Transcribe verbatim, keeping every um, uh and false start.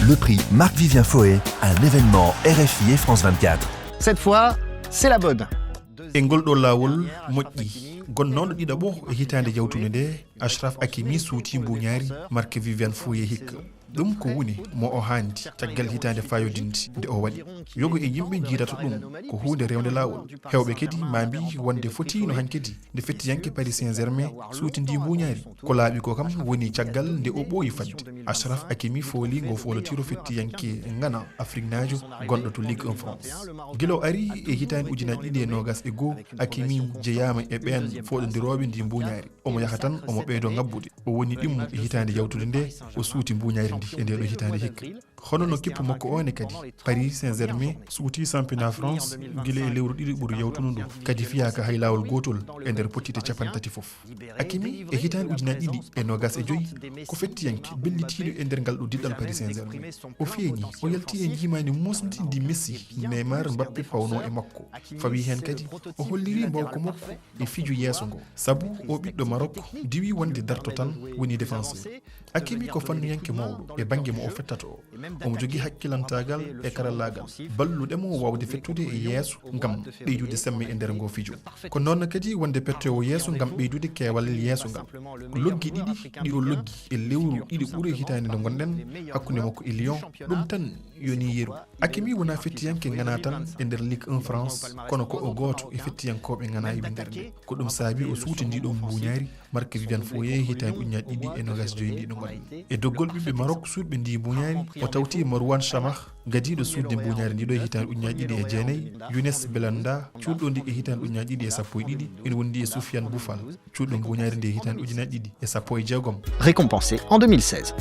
Le prix Marc-Vivien Foé, un événement R F I et France vingt-quatre. Cette fois, c'est la bonne. E ngol ɗo laawol moƴƴi, gonnooɗo ɗiɗaɓo e hitaande jawtunde nde, Achraf Hakimi suuti mbuñaari Marc-Vivien Foé hikka. Ɗum ko woni mo o haandi caggal hitaande fayodinde nde o waɗi. Yogo e yimɓe njiidata ɗum ko huunde rewnde laawol. Heewɓe kadi ma mbi wonde fotiino hankadi nde fettiyanke Paris Saint-Germain suutindi mbuñaari. Ko laaɓi ko kam woni caggal nde o ɓooyi fadde. Achraf Hakimi fooli ngo foolotiro fettiyanke ngana Afriknaajo gonɗo to Ligue un France. Gila o ari e hitaande ujunaaji ɗiɗi e noogas e goo, Hakimi jeyaama e ɓeen fooɗondirooɓe ndi mbuñaari. Omo yaha tan, omo ɓeydo ngabbude. O woni ɗimmo e hitaande yawtude nde, o suuti mbuñaari ndi e nde ɗo hitaande hikka. Hono no kippu makko o ne kadi, Paris Saint-Germain suuti championnat France gila e lewru ɗiɗi ɓuri yawtuno ndu, kadi fiyaaka hay laawol gootol e nder pottitte capanɗe tati fof. Hakimi e hitaande ujunaaji ɗiɗi e noogas e joyi ko fettiyanke bellitiiɗo e nder ngal ɗo diɗɗal Paris Saint-Germain. O feeñi, o yalti e njiimaandi muusndi ndi Messi, Neymar, Mbappe pawnoo e makko. Fawi heen kadi, o holliri mbaawka makko e fijo yeeso ngo. Sabu o ɓiɗɗo Maroc diwi wonde darto tan woni défenseur. Hakimi ko fannuyanke mawɗo e bannge mo o fettata o. Omo jogii hakkilantaagal e karallaagal balluɗe mo waawde fettude e yeeso ngam ɓeydude semme e nder ngo fijo. Ko noon kadi wonde pettoowo yeeso ngam ɓeydude keewal yeeso ngal. Loggi ɗiɗi ɗi o loggi e lewru ɗiɗi ɓure hitaande nde ngonɗen hakkunde makko e Lyon, ɗum tan yoni yeru. Hakimi wonaa fettiyanke ngana tan e nder Ligue un France, kono ko o gooto e fettiyankooɓe ngana e winndere nde. Ko ɗum saabi o suuti ndi ɗo mbuñaari Marc-Vivien Foé hitaande ujunaaji ɗiɗi e noogas joyi ndi ɗo ngonɗen. E doggol ɓiɓɓe Maroc suuɗɓe ndi mbuñaari, o tawti Marouane Chamakh, gadiiɗo suuɗde mbuñaari ndi ɗo e hitaande ujunaaji ɗiɗi e jeenayi, Younes Belhanda, cuuɗɗo ndi e hitaande ujunaaji ɗiɗi e sappo e ɗiɗi, ina wondi e Soufiane Boufal, cuuɗɗo mbuñaari ndi e hitaande ujunaaji ɗiɗi e sappo e jeegom. Récompensé en deux mille seize.